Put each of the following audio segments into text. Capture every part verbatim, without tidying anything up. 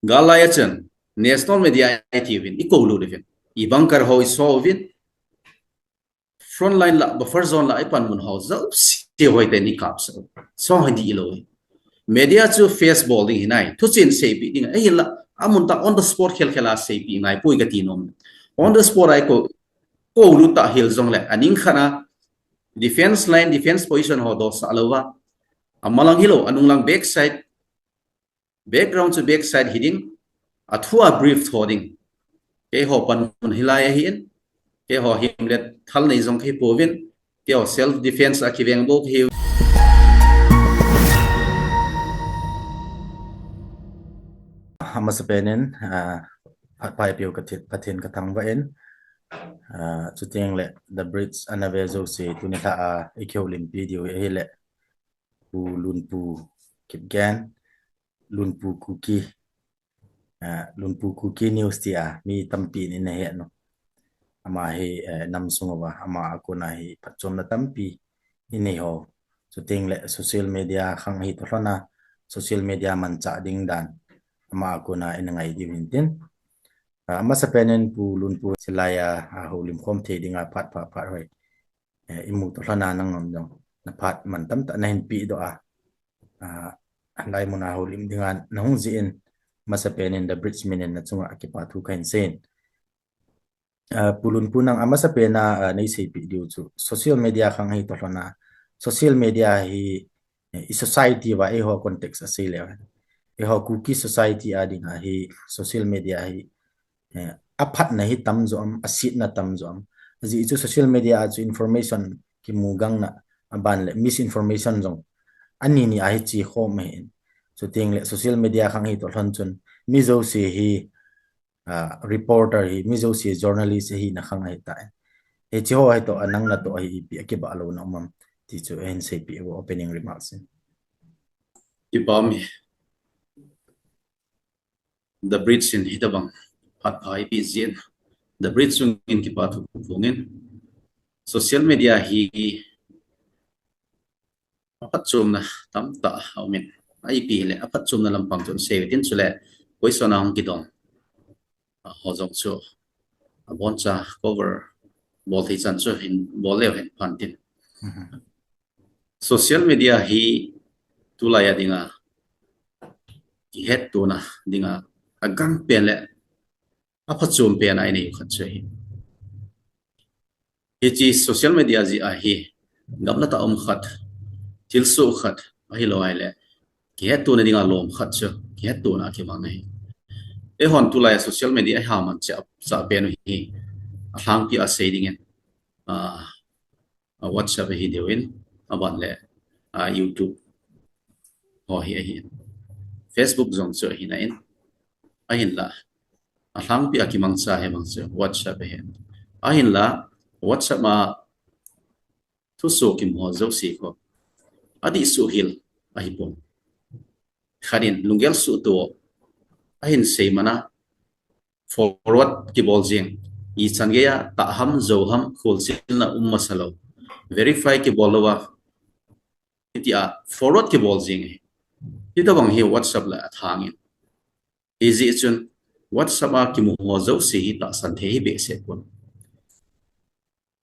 Gal lai a chun national media i ti uvin, i kolut uvin, i bunker ho i so uvin, front line la, buffer zone la, i panmun ho jouse ho iten i kapsah u. So hi dih lou. Media chu face bol ding hinai, thuchen seipeh ding ahinla, amun tah on the spot khel khel a seipeh ngai poi kati nom. On the spot a i ko, kolut tah hel jongle, aning khat a defense line, defense position ho dosah louva, amalang hilou, anunglang backside, background chu backside hiding, athu a brief tho ding. Keiho panmun hilai ahin, keiho himlet thal nei jong kahi pouvin, keiho self defense a kiveng bou kahiu. Amasapen in, ah, phat pha eipeu Pathen, Pathen kathangvah in, ah, chuteng le The Bridge ana ve jouse tuni lha a i kihoulimpi diu ahile, Pu Lunpu Kipgen, Lunpu Kuki, ah, Lunpu Kuki News tia mi tampi in ana het u. Ama hi, eh, nam sung uva, ama a kona hi phatchomna tampi inei ho. Chuteng le social media khang ahi toh lhon a, social media manchah ding dan, ama a kona ina ngai diu hintin. Ah, amasapen in Pu Lunpu hilai a, ah, houlim khom thei dinga phat pha phat hoi, eh, i mu toh lhon a nangman jong na phat mantam tah nahin pehdoh a, ah, lai mun a houlim dinga nahung jeh in, amasapen in The Bridge min in nachunga kipa thu kahin seiyin. Ah, Pu Lunpu nang amasapen a, ah, nei seipeh diu chu social media khang ahi toh lhon a, social media hi, eh, i society uva eiho context a sei leu hen, eiho Kuki society a dinga hi social media hi, eh, aphatna hi tam jo am, asetna tam jo am? Ajeh chu social media a chu information kimu gangna, aban le misinformation jong ani ni a hi che khom ahin. Chuteng le social media khang ahi toh lhon chun mi jouse hi, ah, reporter hi, mi jouse journalist ahina khang ahitai. Hiche ho hi toh, ah, nang natoh hi ipi akibah louna um am ti chu ahin seipeh uvo, opening remarks in. Kipah e. The Bridge in hitabang phat pha eipeh jeh in, The Bridge chungin kipa thu kaphongin, social media hi aphatchomna tamtah aumin, ipi hile aphatchomna lampang chun seiyin tin, chule question a hung kidong ho jong chu aboncha cover bol thei chan chu hin bol leu hen phan tin. Mhm. Social media hi tulai a dinga kihettona dinga agangpen le aphatchom pen a inei u khat chu ahi. Hiche social media jeh a hi gamla tah um khat, thilsoh khat, ahilou ahile kihettona dinga lom khat chu kihettona kimang ahi. Eihon tulai a social media iha manchah pen u hi alhangpi a sei dingin, ah, ah, WhatsApp ahi diu in, aban le, ah, YouTube ho hi ahin, Facebook jong chu ahin ahin, ahinla alhangpi a kimangcha hi mang chu WhatsApp ahin. Ahinla WhatsApp a thusoh kimu ho jouse kho adih suhhel ahipon. Khat in lunggel suhtoh ahin sei man a, forward kibol jing, ichan geiya tah ham, jou ham, kholchilna um masa lou, verify kibol louva, hitia forward kibol jing ahi. Hitabang hi WhatsApp le athangin. Hijeh chun WhatsApp a kimu ho jouse hi tahsan thei hi behseh pon.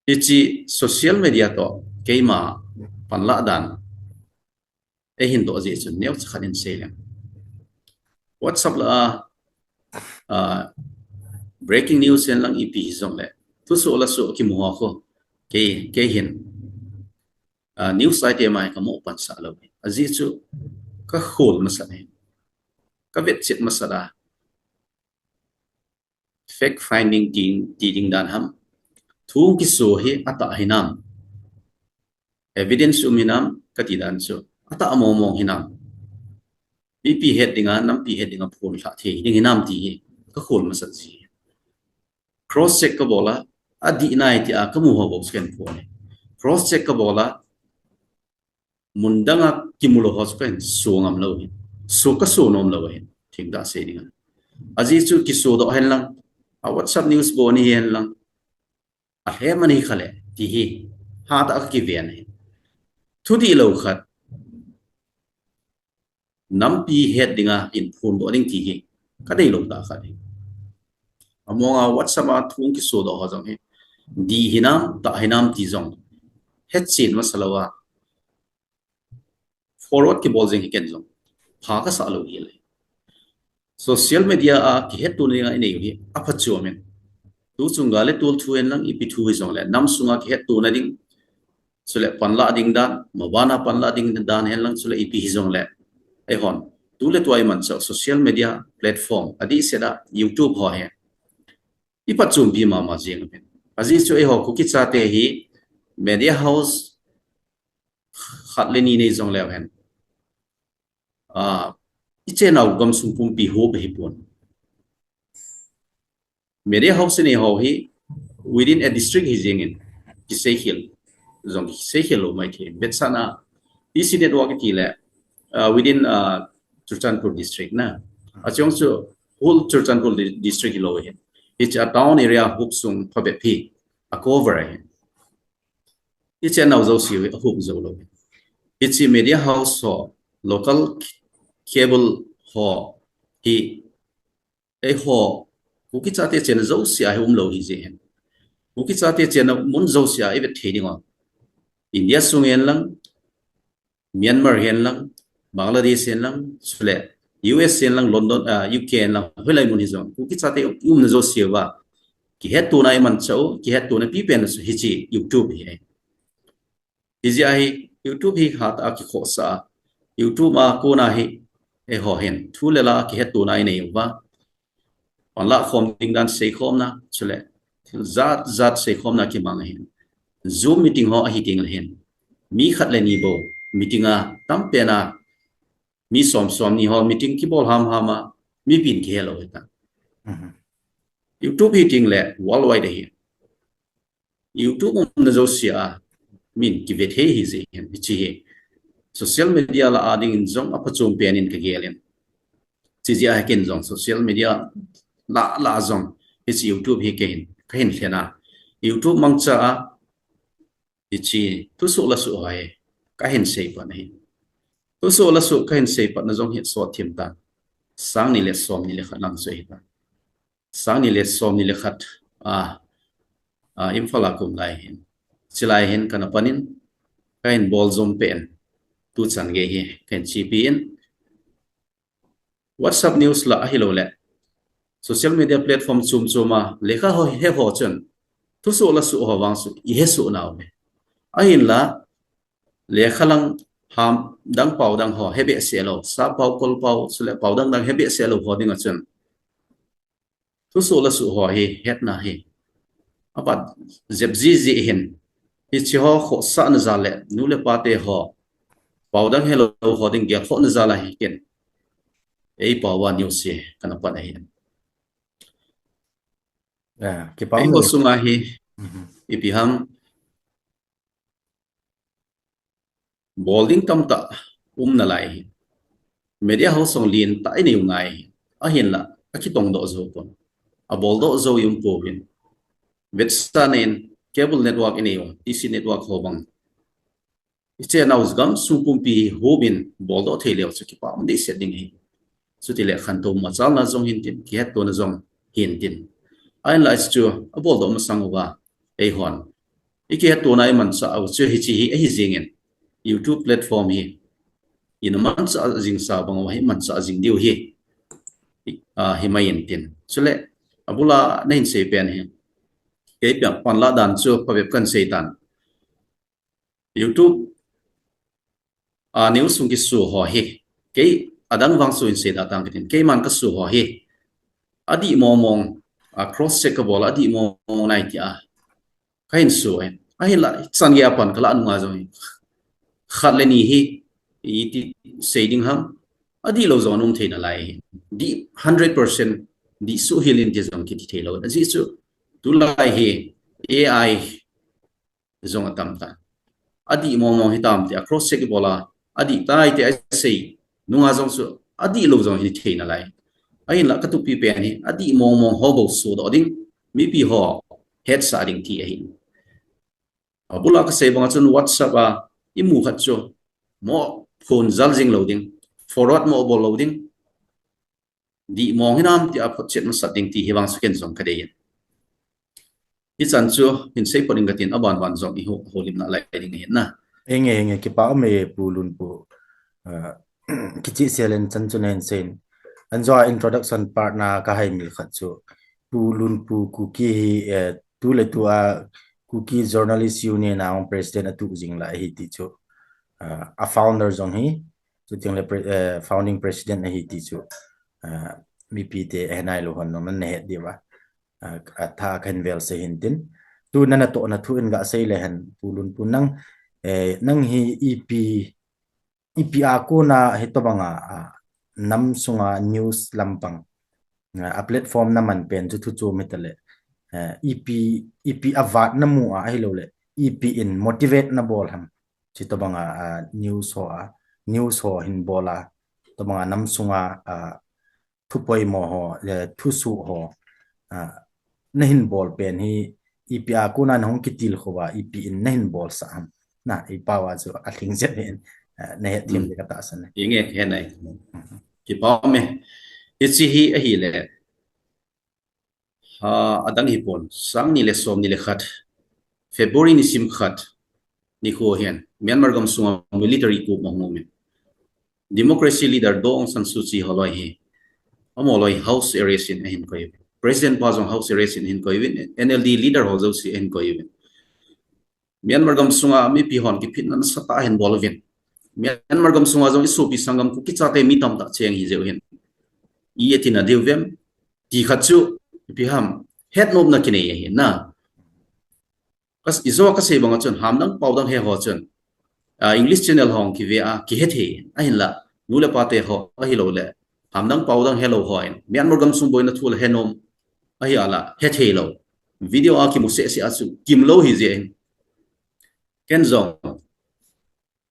Hiche social media toh keima panlah dan eihin doh jeh chun neocha khat in sei leng. WhatsApp la a, ah, breaking news hen lang ipi hijongle, thusoh lasoh kimu ho kho, kei, kei hin, ah, news item a hi kamoh pansah lou. Ajeh chu kakhol masat ahi. Kavetchet masat a, fact finding ti, ti ding dan ham, thu kiso hi atah hinam, evidence um hinam kati dan chu, atah mong mong hinam, mipi het dinga, nampi het dinga phonlhah thei ding hinam ti hi kakhol masat ji. Cross check kabol a, adih nai tia kamu ho bou chu kahin phon e. Cross check kabol a, mun danga kimu lou ho chu kahin so ngam lou ahi. So kaso nom lou ahi, thengtah sei dinga. Ajeh chu kisodoh hen lang, a WhatsApp news bou ahi hen lang, alhem ahi khale ti hi hatah a kakiven ahi. Thudih lou khat, nampi het dinga hin phondoh ding ti hi Ka dei lou ta khat hi. Among a WhatsApp a thu kiso doh ho jong hi. Di hinam, tah hinam ti jong. Hetchen masa lou a. Forward kibol jing hi ken jong. Pha ka sa lou hi le. Social media a kihetto na ding a i nei u hi. A pha chu amen. Tu chung ga le tul thu hen lang ipi thu hi jong le. Nam sunga kihetto na ding. Chule panla ding dan, mabana panla ding dan hen lang chule ipi hi jong le. Ei hon. Tu le tua i man chau social media platform. Adi se da YouTube ho he. I pha chumpi mama jing amen. Aji chu ei ho Kuki chate hi media house khat le ni nei jong leu hen. Ah, i chenau gamsung pumpi ho be hi pon. Media house nei ho hi within a district hi jingin. Kisei khel. Jong kisei khel lou mai the. Betsana. E C network ti le. Uh, within uh, Churachandpur district na. A chong chu whole Churachandpur di- district hi lou hi. It's a town area hup sung phabep hi. A cover hi. Hiche nau jouse hi a hup jou lou. Hiche media house ho, local cable ho, hi, ei ho, Kuki chate chenna jouse a hi um lou hi je hen. Kuki chate chenna mun jouse a i vet thei ding o. India sung hen lang, Myanmar hen lang, Bangladesh hen lang, chule U S hen lang, London, uh, U K hen lang, hoilai mun hi jong. Kuki chate umna jouse a. Kihetto na i man chau, kihetto na pipen su hiche YouTube hi. Hijeh a hi YouTube hi hat a kikhohsah a. YouTube a kona hi ei ho hin thu le la kihetto na i nei uva. Panla khom ding dan seikhomna chule thil jat jat seikhomna kimang ahin. Zoom meeting ho ahi ding le hin. Mi khat le ni bou meeting a tampen a mi som som ni ho meeting kibol ham ham a mipin kihe lou hita. YouTube hi ding le worldwide ahi. YouTube umna jouse a min kive thei hi je hen hiche hi. Social media la a dingin jong a phachom pen in ka gel in. Hiche jeh a hi ken jong social media la la jong hiche YouTube hi ka hin ka hin lhen a. YouTube mangcha a hiche thusoh lasoh ho hi ka hin seipat na hi. Thusoh lasoh ka hin seipat na jong hi sot thim tan. Sang ni le som ni le khat lang chu hi tan. Sang ni le som ni le khat a, a Imphal a kum lai hin. Chilai hin kana panin ka hin bol jom pen tu chan gei hi ka hin chepi in. WhatsApp news la ahilou le social media platform chom chom a lekha ho he ho chun thusoh lasoh ho vang chu i he soh nau le. Ahinla lekha lang ham dang pau dang ho he behseh lou, sap pau kol pau chule pau dang dang he behseh lou ho ding a chun thusoh lasoh ho hi hetna hi apat jep jiji hin. Hiche ho khohsahna jal le nu le pa te ho pau dang helou ho ding gelkhohna jal a hi ken ei pau a news hi kana pan ahi. Ei ho sunga hi ipi ham bol ding tamtah um nalai hi. Media house jong lentah i nei u ngai hi. Ahinla akitong doh jou pon. Abol doh jou i um pouvin. Vetsahnan cable network i nei u, E C network ho bang. I chenau gamsung pumpi hubin bol doh thei leu chu kipa um dehset ding hi. Chuti le khantou machalna jong hin tin, kihetto na jong hin tin. Ahinla chu abol doh masang uva ei hon i kihetto na i manchah u chu hiche hi ahi jingin YouTube platform hi i na manchah jing sa bang uva hi manchah jing diu hi. A, hi mai in tin. Chule abula na hin sei pen hi. Kei pia panla dan chu phabep kan sei tan. YouTube a news sung kiso ho hi. Kei adang vang so in sei da tang kitin. Keiman kaso ho hi. Adih mong mong a cross check kabol adih mong mong nai tia ka hin so e. Ahinla chan gei a pan kala nunga jong hi. Khat le ni hi iti sei ding ham. Adih lou jong um thei nalai hi. Dih hundred percent dih suh hel in ti jong kiti thei lou. Ajeh chu tulai hi A I jong atam tan. Adih mong mong hitam tia cross check i bol a, adih tai tia sei nunga jong chu adih lou jong hi thei nalai. Ahinla katupi pen hi adih mong mong ho bou so doh ding, mipi ho hetsah ding ti ahi. Abula kasei banga chun WhatsApp a i mu khat chu mo phone jal jing lou ding, forward mo bol lou ding. dih mong hinam tia photchet masat ding ti hi vang chu ken jong kadei in. Hichan chu hin sei phot ding katin, aban ban jong i ho, holimna lai ding ahin na. Henge, henge, kipa um e Pu Lunpu. Ah, kicheh sel in chan chu nahin seiyin. Anjo a introduction part na kahai mil khat chu Pu Lunpu Kuki hi, eh, tuletua Kuki Journalist Union a hung president atuh jing lai ahi ti chu, ah, a founder jong hi, chuteng le pre-, eh, founding president ahi ti chu, ah, mipite ahe nailou hon jong nahet diu va. Ah, atha kahin vel sei hintin. Tu nana tohna thu in gasei le hen, Pu Lunpu nang, eh, nang hi ipi, ipi a kona hitobanga, ah, nam sunga news lampang, ah, a platform naman pen chu thu chom hitale, eh, ipi, ipi a vat namu a ahilou le, ipi in motivate nabol ham. Chutobanga, ah, news ho a, news ho hin bol a, tobanga nam sunga, ah, thupoimo ho, eh, thusoh ho, ah, nahin bol pen hi, ipi a kona nahung kitilkhou va, ipi in nahin bolsah ham. Na, i pao a chu alhing jep in, ah, nahet them le katahsan e. Inge, he nai. Kipa um e. Hiche hi ahile. Ha, adang hipon, sang ni le som ni le khat, February nisim khat, nikho hin, Myanmar gamsunga military coup ahung umin. Democracy leader Daw Aung San Suu Kyi holoi hi, amoloi house arrest in ahin koi uvin. President pa jong house arrest in ahin koi uvin, N L D leader ho jouse ahin koi uvin. Myanmar gamsunga mipi hon kiphinna nasatah ahin bol uvin. Myanmar gamsunga jong isopi sanggam Kuki chate mi tamtah cheng ahi jeh u hin. I atina diu vem, ti khat chu, ipi ham, hetnomna kinei ahi na. Kas, ijo kasei banga chun, hamdang paodang he ho chun, ah, English channel hung kive a, kihethei, ahinla, nu le pate ho, ahilou le, hamdang paodang helou hon, Myanmar gamsung boina thu le henom, ahi ala, hethei lou. Video a kimu seh seh a chu, kimlou hi jeh in. Ken jong,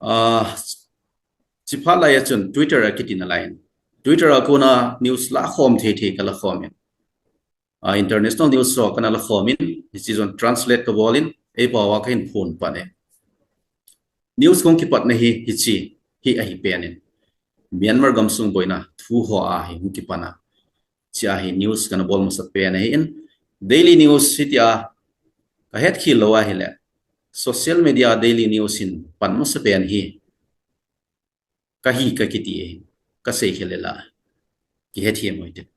ah, chiphat lai a chun Twitter a kitina lai in. Twitter a kona news lakhom thei thei kalakhom in. Ah, international news ho kana lakhom in, hiche jong translate kabol in, ei pao a kahin phon pan e. News hung kipatna hi, hiche, hi ahi pen in. Myanmar gamsung boina thu ho a hi hung kipan a. Hiche a hi news kana bol masa pen ahi in. Daily news hitia kahet khel lou ahile. Social media daily news in pan masa pen hi. Kahi kakiti e, kasei khel le la. Kihethem u hite.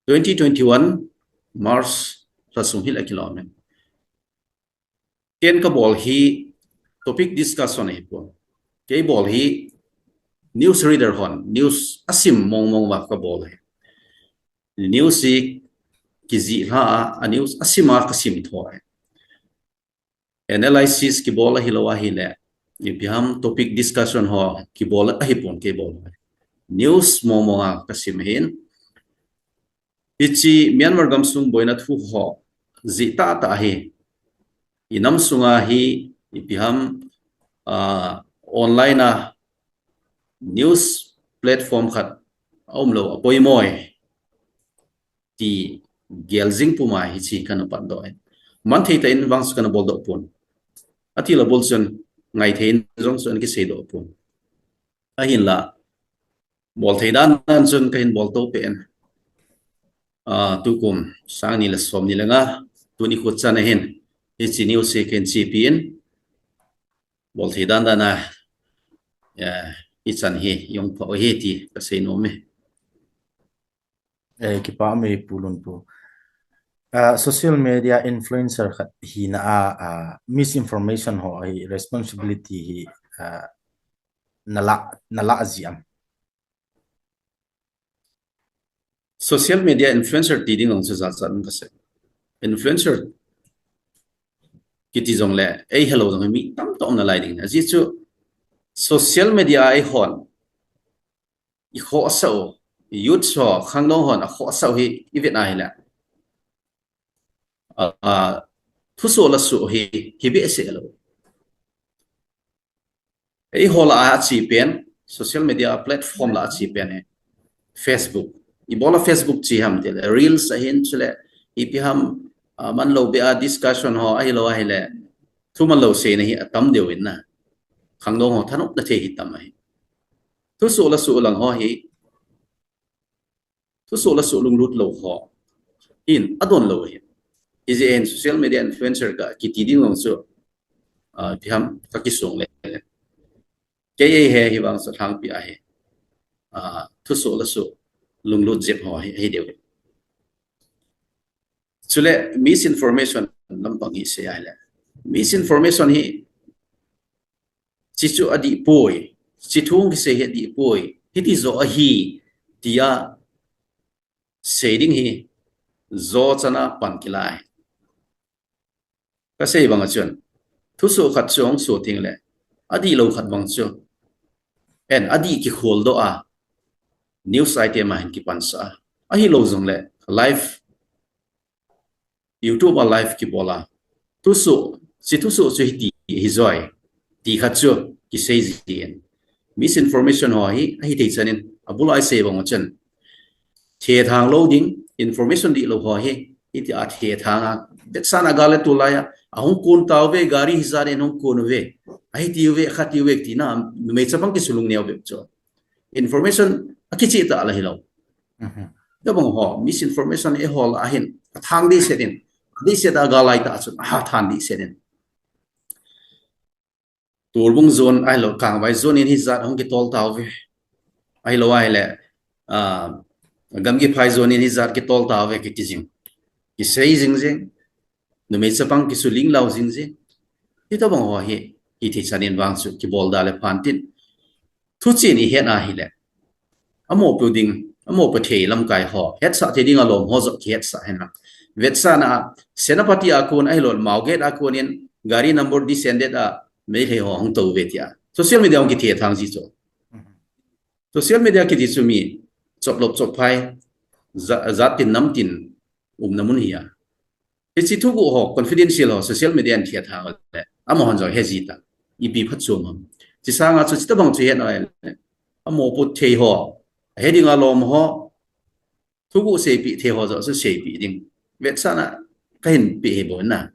Twenty twenty-one March lha sung hila kilom e. Ken kabol hi topic discussion ahipon. Kei bol hi news reader hon, news asim mong mong uva kabol ahi. News hi kijih lha a, a news asim a kasim tho ahi. Analysis kibol ahilou ahile, ipi ham topic discussion ho kibol ahipon kei bol. News mong mong a kasim ahin. Hiche Myanmar gamsung boina thu ho jih tah tah ahi. I nam sunga hi ipi ham, ah, online a news platform khat aum lou, apoimo e. Ti gel jing puma hiche kana pan doh e. Man thei tah in vang chu kana bol doh pon. Ati lou bol chun ngai thei in jong chu ana kisei doh pon. Ahinla, bol thei dan dan chun kahin bol to pen. Ah, tukum, sang ni le som ni le nga, tuni khu chan ahin, hiche news hi kahin chepi in, bol thei dan dan a, eh, ichan hi, jong pha u hi ti, kasei nom e. Eh, kipa um e Pu Lunpu. Ah, social media influencer khat hina a, ah, misinformation ho hi responsibility hi, ah, nala, nala ji am. Social media influencer ti ding jong chu jat jat um kasei. Influencer kiti jongle, ei helou jong mi tamtah um nalai ding. Ajeh chu social media a eihon, i khohsah u, youth ho, khangdong hon akhohsah u hi, i vet a ahile. Ah, ah, thusoh la soh hi, hi behseh lou. Eiho lah a che pen, social media platform lah a che pen hi. Facebook. Ibola Facebook che ham tile, Reels ahin chule, ipi ham, ah, man lou beh a discussion ho, ahilou ahile, thu man lou seina hi atam deu in na. Khangdong ho thanopna thei hi tam ahi. Thusoh la soh lang ho hi, Thusoh le soh lunglut lou ho hin adon lou ahi. Hijeh hin social media influencer kiti ding jong chu, ah, ipi ham, kakisong le. Kei eihe hivang chu lhangpi ahi. Ah, thusoh le soh lunglut jep ho hi, hi deu. Chule misinformation lampang hi sei ahile. Misinformation hi, hichu adih poi, hiche thu kisei hi adih poi, hiti joh ahi, tia sei ding hi, jo chana pan kilai. Kasei banga chun, thusoh khat chu hung soh teng le, adih lou khat bang chu, en, adih kikhol doh a, news item a hin kipansah a, ahilou jong le, live, YouTube a live kibol a, thusoh, hiche thusoh chu hiti, hi joi, ti khat chu kisei jin. Misinformation ho hi, ahithei chan in, abul a isei bang chun, thethang lou ding, information dihlou ho hi, hitia thethang a, vetsahna gal le tulai a, ahung kon tauve, gari hijat in hung kon uve, ahiti uve, akhati uve, tina, numei chapang kisulung neo bep chu. Information akicheh tah la hilou. Mhm. Tabang ho, misinformation eiho lah a hin, athang dehset in, dehset a gal lai tah chun, ahathan dehset in. Torbung zone, ahilou, Kangvai zone in hijat hung kitol tauve. Ahilou ahile, ah, Gamgiphai zone in hijat kitol tauve kiti jing. Kisei jing jing. Numei chapang kisuling lau jing jing. Hitabang ho hi, hithei chan in vang chu kibol da le phan tin. Thuchen ihet ahile, amopo ding, amopo thei lamkai ho, hetsah thei ding alom ho joh kihetsah hen lang. Vetsahna a, Senapati a kon, ahilou Mao Gate a kon in, gari number descended a, Meitei ho hung tou ve tia. Social media hung kithethang ji chu. Mhm. Social media kiti chu mi, choplop chopphai, ja-, jat tin nam tin, umna mun hi a. Hiche thuguh ho, confidential ho, social media in thethang le, amahon jong he ji ta. Ipi phatchom ham. Hiche sanga chu, hitabang chu het nai le, amopo thei ho, ahe ding alom ho, thuguh seipeh thei ho joh chu seipeh ding. Vetsahna kahin pe hi bou na.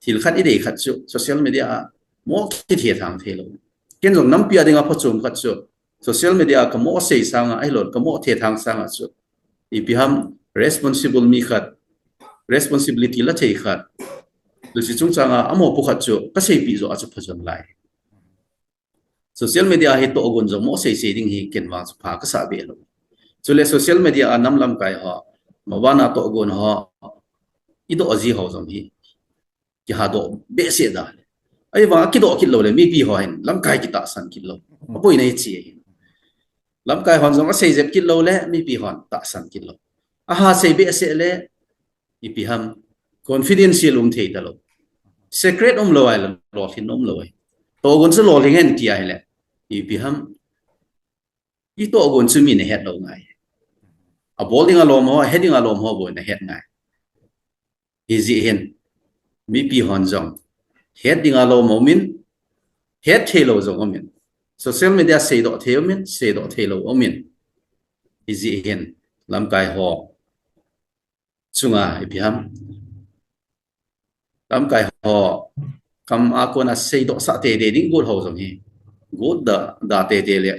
Thil khat idei khat chu, social media a mo kithethang thei lou. Ken jong nampi a dinga phatchom khat chu, social media a kamo sei sanga, ahilou, kamo thethang sanga chu, ipi ham responsible mi khat, responsibility la thei khat, hiche chungchang a amopo khat chu kaseipeh joh a chu phajon lai. Social media hi tohgon jong mo sei sei ding hi ken vang chu pha kasah be lou. Chule social media a nam lamkai ho, mabana tohgon ho, idoh ji ho jong hi kihadoh behseh da le. Ahivang akidoh kit lou le, mipi ho hin lamkai kitahsan kit lou. Aboina hiche ahi. Lamkai hon jong asei jep kit lou le, mipi hon tahsan kit lou. Aha sei behseh le, ipi ham, confidential um thei talou. Secret umlou ahile, lolhin umlou ahi. Tohgon chu lolhing hen ti ahile, ipi ham, itohgon chu mi nahet lou ngai. Abol ding alom ho, ahe ding alom ho bou nahet ngai. Hijeh hin, mipi hon jong, het ding alom umin, het thei lou jong umin. Social media seidoh thei umin, seidoh thei lou umin. Hijeh hin, lamkai ho chunga ipi ham, lamkai ho kam a kona seidoh sah teitei ding got ho jong hi, got da, da teitei le,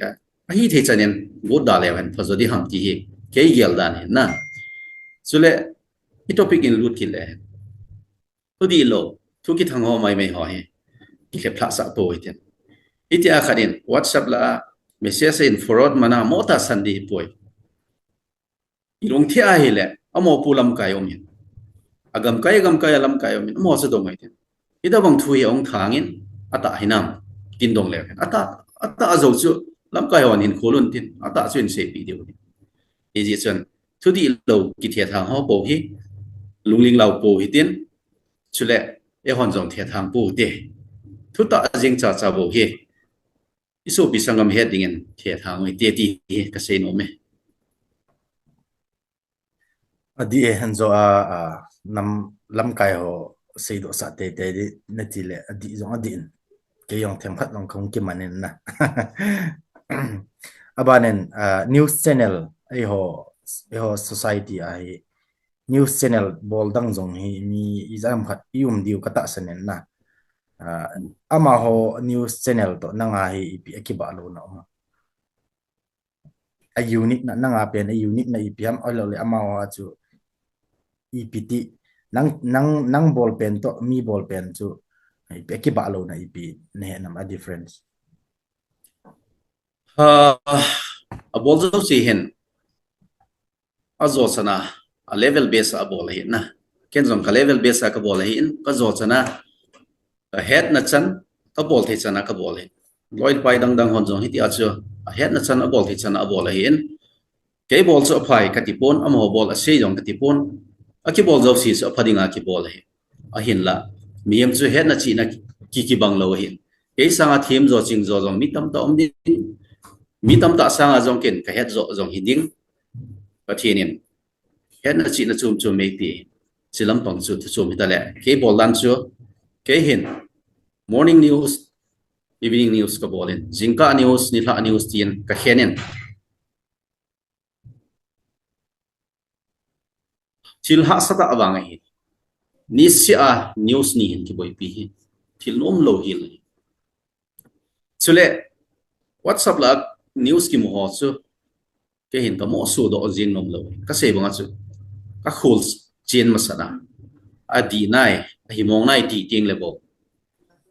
ahithei chan in got da leu hen phajo ding ham ti hi kei gel dan ahi na. Chule, i topic in lut kit le, thu dihlou, thu kithang ho maimai ho hi kilhep lhah sah pou hitin. Hitia khat in WhatsApp lah a message in forward man a mo tahsan ding hi poi. Ilungthim ahile, amopo lamkai um hin, agamkai, agamkai a lamkai um hin, amaho chu dong ahi tin. Hitabang thu hi ahung thang in, atah hinam, tin dong leu hen, atah, atah jou chu lamkai hon hin khol un tin, atah chu hin seipeh diu hin. Hijeh chun, thu dihlou kithethang ho pou hi, lungling lou pou hitin, chule, eihon jong thethang pou hite. Thutah jeng chacha bou hi, isopi sanggam het dingin thethang u hite ti hi kasei nom e. Adih e, hen jo a, a, nam lamkai ho seidoh sah teitei ding nati le, adih jong adih in. Kei jong themkhat jong kahung kiman in na. Abanin, a, news channel, eiho, eiho society a hi, news channel bol dang jong hi mi ijat ham khat i um diu katahsan in na. A, amaho news channel toh nanga hi ipi akibah louna um? a unique na, nanga pen a unique na ipi ham, ahilou le amaho a chu ipi ti, nang, nang, nang bol pen toh mi bol pen chu ipi, akibah louna ipi nahet nam, a difference? Ha, abol jouse hin ajo chan a, a level base a abol ahi na. Ken jong ka level base a kabol ahin, kajo chan a, kahetna chan, kabol thei chan a kabol ahi. Loi le pai dang dang hon jong hitia chu, ahetna chan, abol thei chan a abol ahin. Kei bol chu aphai kati pon, amaho bol asei jong kati pon. Akibol jouse chu apha dinga kibol ahi. Ahinla, mihem chu hetna chihna ki, kibang lou ahin. Kei sanga them jo ching jo jong mi tamtah um ding. Mi tamtah sanga jong ken kahet jo jong hi ding. Pathen in hetna chihna chom chom eipe. Chi lampang chu thu chom hita le. Kei bol dan chu, kei hin morning news, evening news kabol in, jingkah news, nilhah news tin kakhen in. Thil hahsa tah vang ahi. Niseh a news ni hin kiboipi hi thil nom lou hi le. Chule WhatsApp lah a news kimu ho chu kei hin kamoh sodoh jing nom lou. Kasei banga chu kakhol chen masat a, adih nai, ahi mong nai ti teng le bou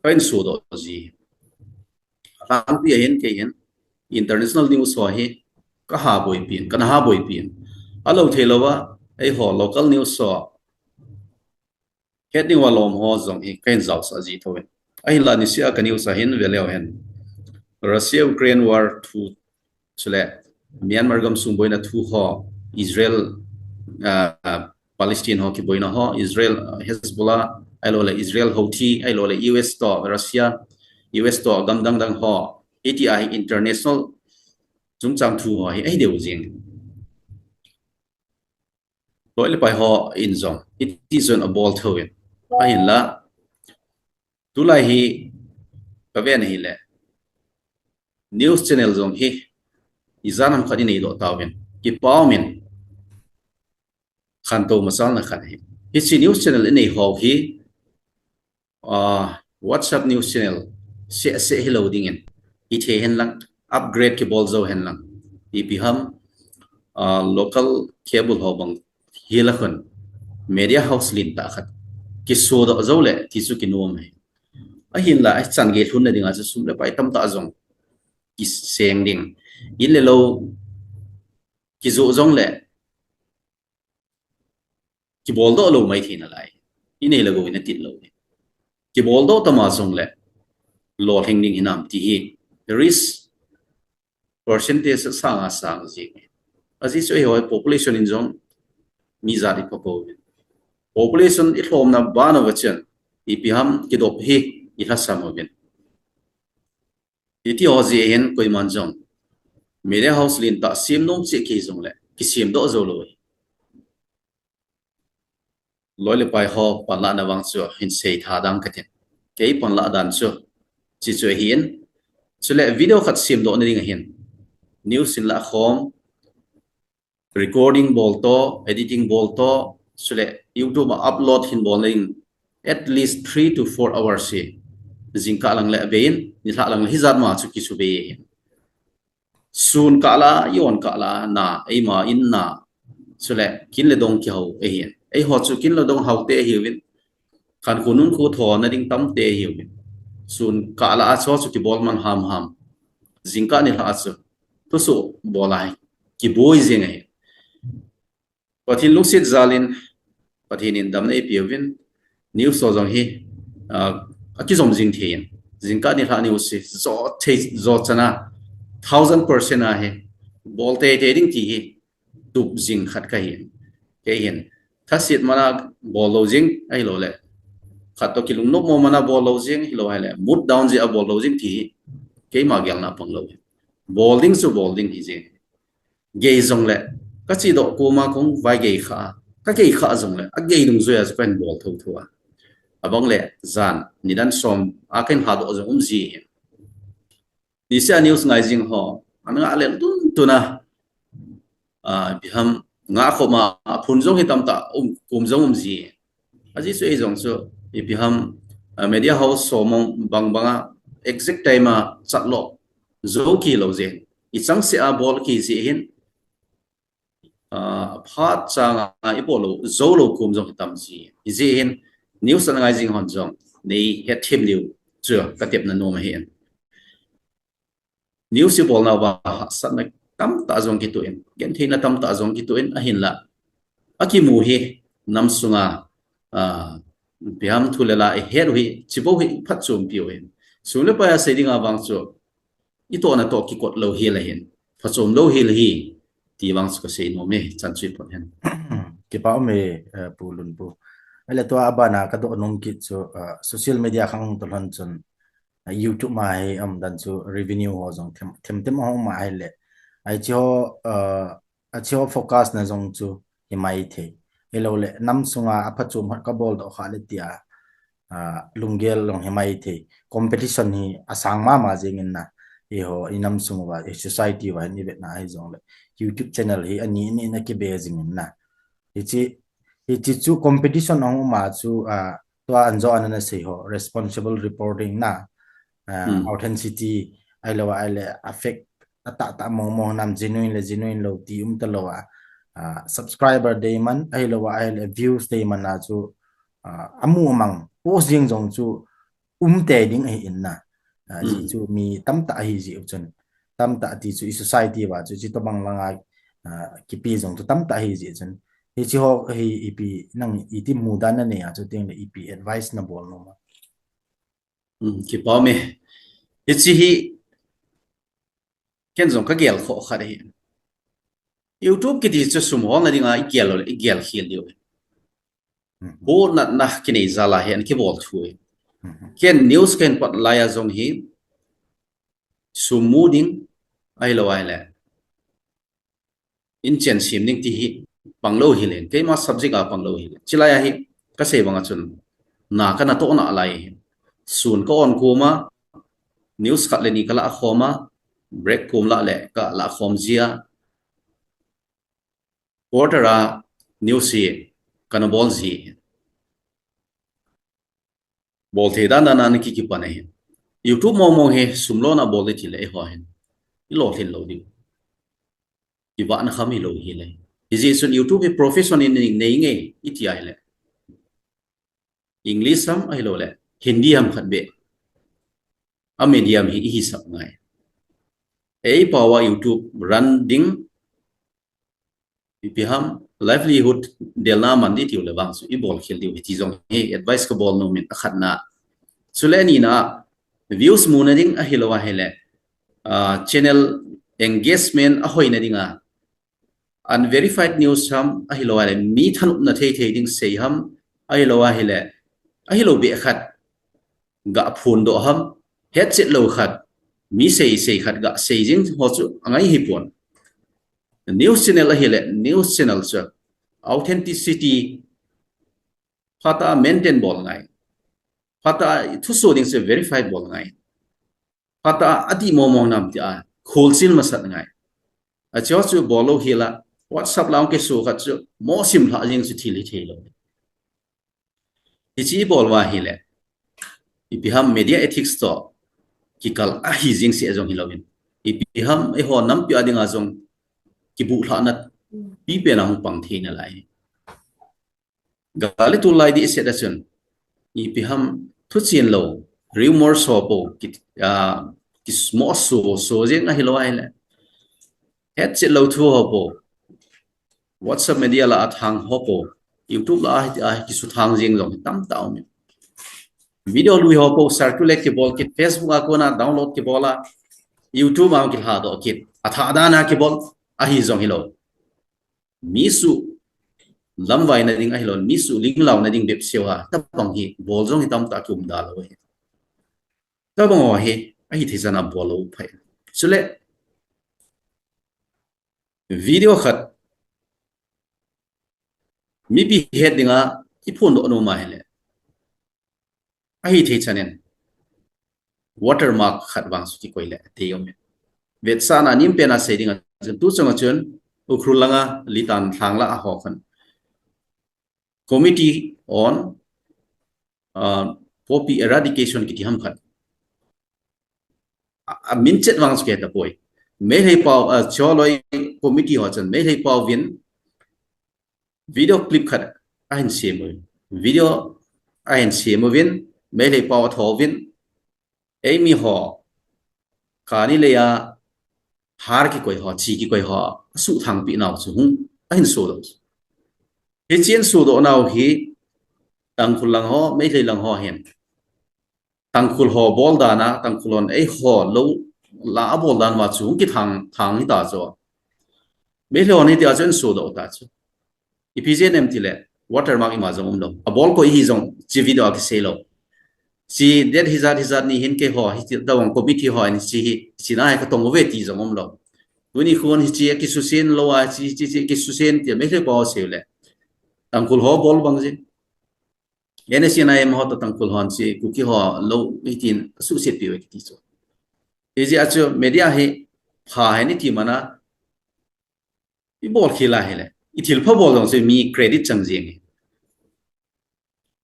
kahin sodoh ji. Atangpi a hin kei hin international news ho hi kaha boipi in, kana ha boipi in. Alou thei louva, eiho local news ho, het ding uva lom ho jong hi kahin jaosah ji thou in. Ahinla niseh a ka news a hin ve leu hen, Russia Ukraine war thu, chule Myanmar gamsung boina thu ho, Israel, ah, Palestine ho kiboina ho, Israel, ah, Hezbollah, ahilou le Israel Houthi, ahilou le U S toh Russia, U S toh gam dang dang ho, hitia hi international chungchang thu ho hi ahi deu jing. Loi le pai ho in jong hiti chun abol thou in. Ahinla, tulai hi kaven ahile, news channel jong hi ijat ham khat inei doh tauvin, kipa um in, khantou machalna khat ahi. Hiche news channel inei ho hi, ah, WhatsApp news channel seh seh hilou dingin, hithei hen lang, upgrade kibol jou hen lang, ipi ham, ah, local cable ho bang hila khun media house lentah khat kisodoh jou le ti chu kinom ahi. Ahinla, achan gei lhunna dinga chu sum le pai tamtah jong kiseng ding. In le lou kijoh jong le kibol doh lou mai thei nalai. Inei le gou in atin lou. Kibol doh tama jong le lolhing ding hinam ti hi risk percentage asang asang jing. Ajeh chu eiho population in jong mi jat ipha pouvin. Population ilhomna ban uva chun ipi ham kidop hi ilhasam uvin. Hiti ho jeh hin koiman jong media house lentah sem nom cheh kei jong le kisem doh jou lou. Loi le pai ho panlahna vang chu hin sei tha dang katin. Kei panlah dan chu hiche chu ahin. Chule video khat semdoh na ding ahin, news in lah khom, recording bol toh, editing bol toh, chule YouTube a upload hin bol na ding, at least three to four hours hi. Jingkah lang le abei in, nilhah lang le hijat ma chu kisu bei ahin. Sun kah la, jon kah la, na, eima in na, chule kin le dong kihou ahin. Eiho chu kin le dong hou te ahiuvin, khankho nunkho tho na ding tam te ahiuvin. Sun kah la a chu chu kibol man ham ham. Jingkah nilhah a chu thusoh bol a hi kiboi jing ahi. Pathen lungset jal in, Pathen in damna eipeuvin, news ho jong hi, ah, akijom jing thei in. Jingkah nilhah news hi jo thei, jo chan a, thousand percent a hi bol teitei ding ti hi tup jing khat kahin. Kei hin, thaset man a bol lou jing ahilou le, khat toh kilungnop mo man a bol lou jing ahilou hile, mood down jeh a bol lou jing ti hi keima gelna pang lou. Bol ding chu bol ding hi jing. Gei jong le, kachedoh koma kong vai gei kha, kagei kha jong le, agei dungjuia chu kahin bol thotho a. Abang le, jan nidan som a kahin hadoh jong um ji. Niseh a news ngai jing ho, ana ngah lel tuntun a, ah, ipi ham, ngah khop ma, aphun jong hi tamtah um, kum jong um ji. Ajeh chu ei jong chu, ipi ham, ah, media house ho mong bang bang a, exact time a chat lou jou kei lou jeh. ichang se a bol kiji hin, ah, phat chang a ibol lou, jou lou kum jong hitam ji. Iji hin, news ana ngai jing hon jong, nei hethem diu chu ka tepna nom ahi. News ibol nauva hahsatna tamtah jong kitoh in, gentheina tamtah jong kitoh in, ahinlah akimu hi nam sunga, ah, ipi ham thu le la ihet u hi, chibou hi phatchompi u hin. Sum le pai a sei dinga vang chu, itohna toh kikot lou hi le hin, phachom lou hi le hi, ti vang chu ka sei nom e, chan chu ipot hen. Kipa um e, eh, Pu Lunpu. Ahile tua abana ka doh nom kit chu, ah, social media khang hung tolhon chun, ah, YouTube ma hi um dan chu revenue ho jong them, them them ahung um ahile. Ahi chi ho, ah, achi ho focus na jong chu hi mai thei. Hilou le, nam sunga aphachom hot ka bol doh kha le tia, ah, lunggel jong hi mai thei. Competition hi asang mama jing in na. Eiho, i nam sung uva, i society uva hin i vetna hi jong le. YouTube channel hi ani ani na kibe jing in na. Hichi, hichi chu competition ahung um a chu, ah, tua anjo anana sei ho, responsible reporting na, ah, Hmm. authenticity, ahilou a, ahile a fake, atah tah mong mong nam genuine le genuine lou ti um talou a, ah, subscriber deiman, ahilou a, ahile views deiman a chu, ah, amu amang, post jing jong chu, um te ding ahi in na. Ah, Hmm. ji chu mi tamtah ahi ji u chun. Tamtah ti chu i society uva chu, chi tobang langa, ah, kipi jong chu tamtah ahi ji u chun. Hichi ho hi ipi nang iti mudan na nei a chu ting le ipi advice na bol nom a. Hmm, kipa um e. Hichi hi ken jong ka gel khoh khat ahi. YouTube kiti chu sum holna dinga i gel lou le, i gel khel diu. Hmm. Bo natna kinei jal a hi an kibol thu e. Hmm. Ken news ken pat lai a jong hi sum mu ding ahilou ahile. Inchen sim ding ti hi pang lou hi le, keima subject a pang lou hi le. Chilai a hi, ka sei bang a chun, na ka natoh na lai hi. Sun ka on kum a, news khat le ni ka la khom a, break kum la le ka la khom jia. Quarter a news hi ka na bol ji. Bol thei dan dan a na ki kipan ahi. YouTube mong mong hi sum lona bol le ti le eiho hin. I lolhin lou diu. I vahna kham hi lou hi le. Hijeh chun YouTube hi profession in nei, nei nge i ti ahile. English ham ahilou le. Hindi ham khat be. A medium hi i hisap ngai. Ei pao a YouTube run ding ipi ham livelihood delna man di tiu le vang chu i bol khel diu hi ti jong hi advice ka bol nom in a khatna. Chule nina views muna ding ahilou ahile, ah, channel engagement a hoina dinga unverified news ham ahilou ahile mi thanopna thei thei ding sei ham ahilou ahile ahilou be khat ga phun doh ham, hetchet lou khat, mi sei sei khat ga sei jing ho chu angai hi pon. News channel ahile, news channel chu authenticity phatah a maintain bol ngai. Phatah a thuso ding chu verified bol ngai. Phatah a ati mong mong nam ti a, khulchil masat ngai. Achu chu bol lou hi la, WhatsApp lang ke su khat chu, mo sim lha jing chu thil hi thei lou. Hichi i bol uva ahile. Ipi ham media ethics toh kikal ahi jing se jong hilou in. Ipi ham eiho nampi a dinga jong kibuh lhahna pipen a hung pang thei nalai. Gal le tul lai di se da chun. Ipi ham thuchen lou, rumor so po, ki, ah, ki mo so, so jing ahilou ahile. Hetchet lou thu ho po. WhatsApp media la a thang ho po, YouTube la a, a kisuthang jing jong tamtah um. Video lui ho po circulate kibol kit, Facebook a kona download kibol a, YouTube a kilha doh kit, athah dan a kibol, ahi jong hilou. Mi su lamvaina ding ahilou, mi su linglauna ding bep seuva, tabang hi bol jong hi tamtah kium da lou hi. Tabang ho hi, ahi thei chan a bol lou phai. Chule, video khat mipi het dinga i phondoh nom ahile. Ahi thei chan in watermark khat vang chu kikoi le te um e. Vetsahna nem pen a sei dinga chun tu chunga chun Ukhrul langa Litan lhang la a ho khan Committee on, uh, Poppy Eradication kiti ham khat. A, a min chet vang chu ke ta poi. Meitei pao, uh, Choloi committee ho chun Meitei pao vin video clip khat ahin sem u. Video ahin sem uvin, Meitei pao atho uvin, eimi ho, kani leia har kikoi ho, chi kikoi ho, asuhthang pi nau chu hung ahin sodoh. Hichi ahin sodoh nau hi, Tangkhul lang ho, Meitei lang ho hin. Tangkhul ho bol dan a, Tangkhul hon eiho lou la abol dan uva chu hung kithang, thang hita chu. Meitei hon hitia chu ahin sodoh ta chu. Ipi jeh inem tile, watermark ima jong umlou. Abol koi hi jong, chi video a kisei lou. Chi date hijat hijat ni hin keiho, hichi tobang committee ho in chi hi, chi na hi katong uve ti jong umlou. Tuni khun hichi akisusen lou a, chi, chi, chi kisusen ti, Meitei pao asei le. Tangkhul ho bol bang jin. N S C N I M ho toh Tangkhul hon chi Kuki ho lou hitin asuhset pi uve kiti chu. Hijeh a chu media hi pha hen iti mana, ibol khel a hile, ithilpha bol jong chu mi credit chang jeng e.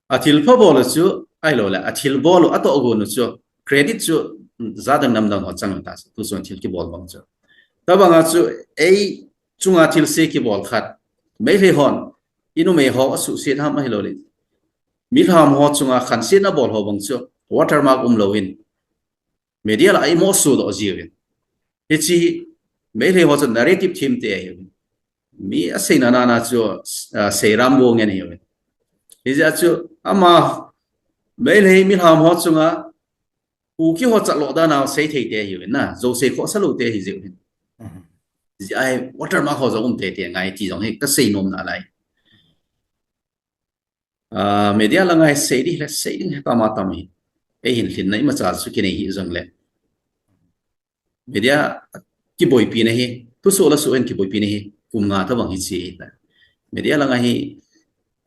Athilpha bol u chu ahilou le, athil bol u atoh gon u chu credit chu jat dang nam dang ho chang ta chu, tu chun thil kibol bang chu. Tobang a chu ei chunga thilse kibol khat, Meitei hon, inumei ho asuhset ham ahilou le, milham ho chunga khansetna bol ho bang chu watermark umlou in, media lah a imo sodoh jiuvin. Hichi Meitei ho chu narrative themte ahiuvin. Mi aseina nana chu, ah, seiram bo ngen ahiuvin. Hijeh a chu ama Meitei milham ho chunga Kuki ho chatloh dan a seithei te ahiuvin na, Zo sei khohsa lou te ahi jeh uvin. Mhm. Hijeh a hi watermark ho jong um teitei ngai ti jong hi kasei nom nalai. Ah, media langa hi sei ding le, sei ding hi tam a tam hi. Eihin lhinna imacha chu kinei hih jongle, media kiboipi na hi, thusoh le soh hin kiboipi na hi, kum nga tobang hi chi hi ta. Media langa hi,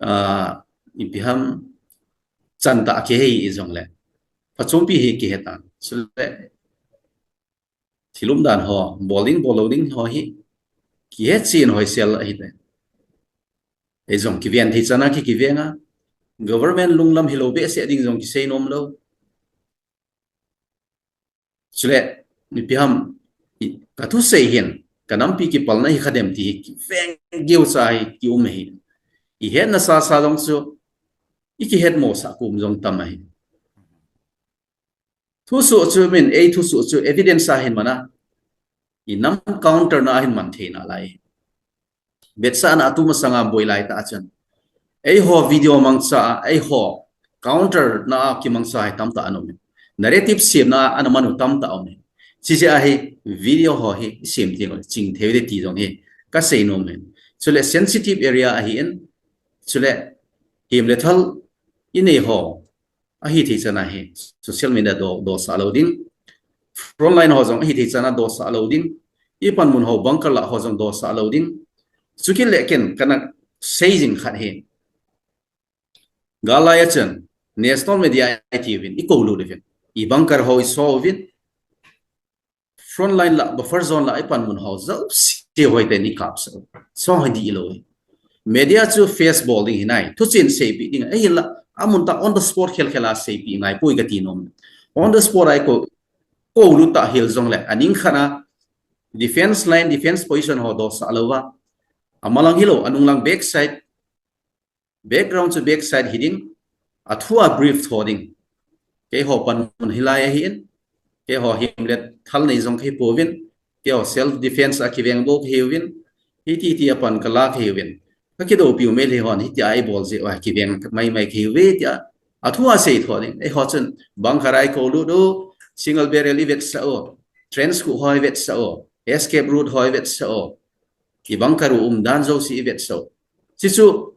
ah, ipi ham chan tah a kihe hih jongle, phachompi hi kihe tan. Chule, thil umdan ho, bol ding, bol lou ding ho hi, kihe chen hoisel ahi tai. Ei jong kiven thei chan a ki, kiveng a, government lunglam hilou behseh ding jong kisei nom lou. Chule, ipi ham, i, kathusei hin, kanampi kipalna hi kha dem ti hi, kiveng geucha hi, kium ahi. Ihetna sasa jong chu, ikihetmosah kum jong tam ahi. Thusoh chu min, ei thusoh chu evidence a hin man a, inam counter na a hin man thei nalai. Vetsahna a tumasanga boi lai tah a chun, eiho video mangcha a, eiho counter na a kimangcha hi tamtah ana um e. Narrative semna a ana man u tamtah aum e. Hijeh a hi video ho hi isem teng le ching thei u ahi ti jong hi kasei nom e. Chule sensitive area ahin, chule hem le thal inei ho, ahi thei chan a hi social media do, dosah lou ding. Frontline ho jong ahi thei chan a dosah lou ding. Ipanmun ho bunker lah ho jong dosah lou ding. Chukit le ken kana sei jing khat hi, gal lai a chun national media iti uvin, ikoulut uvin, ibunker ho iso uvin, frontline lah, buffer zone lah, ipanmun ho jouse hoiten ikapsah u. Chu hi dihlou e. Media chu face bol ding hinai, thuchen seipeh ding ahinla, amun tah on the spot khelkhel a seipeh ngai poi kati nom. On the spot a ikou, koulut tah hel jongle, aning khat a defense line, defense position ho dosah louva, amalang hilou, anunglang back side, background chu back side hiding, athu a brief tho ding. Keiho panmun hilai ahin, keiho hem le thal nei jong kahi pouvin, keiho self defense a kiveng bou kahiuvin, hiti hiti a pan kala kahiuvin, kakidoupiu Meitei hon hitia eibol jeh uva kiveng maimai kahiuve tia athu a sei tho ding. Eiho chun bunker a ikoulut u, single barrel ivetsah u, trench coat ho ivetsah u, escape route ho ivetsah u, ibunker u umdan jouse ivetsah u. Hichu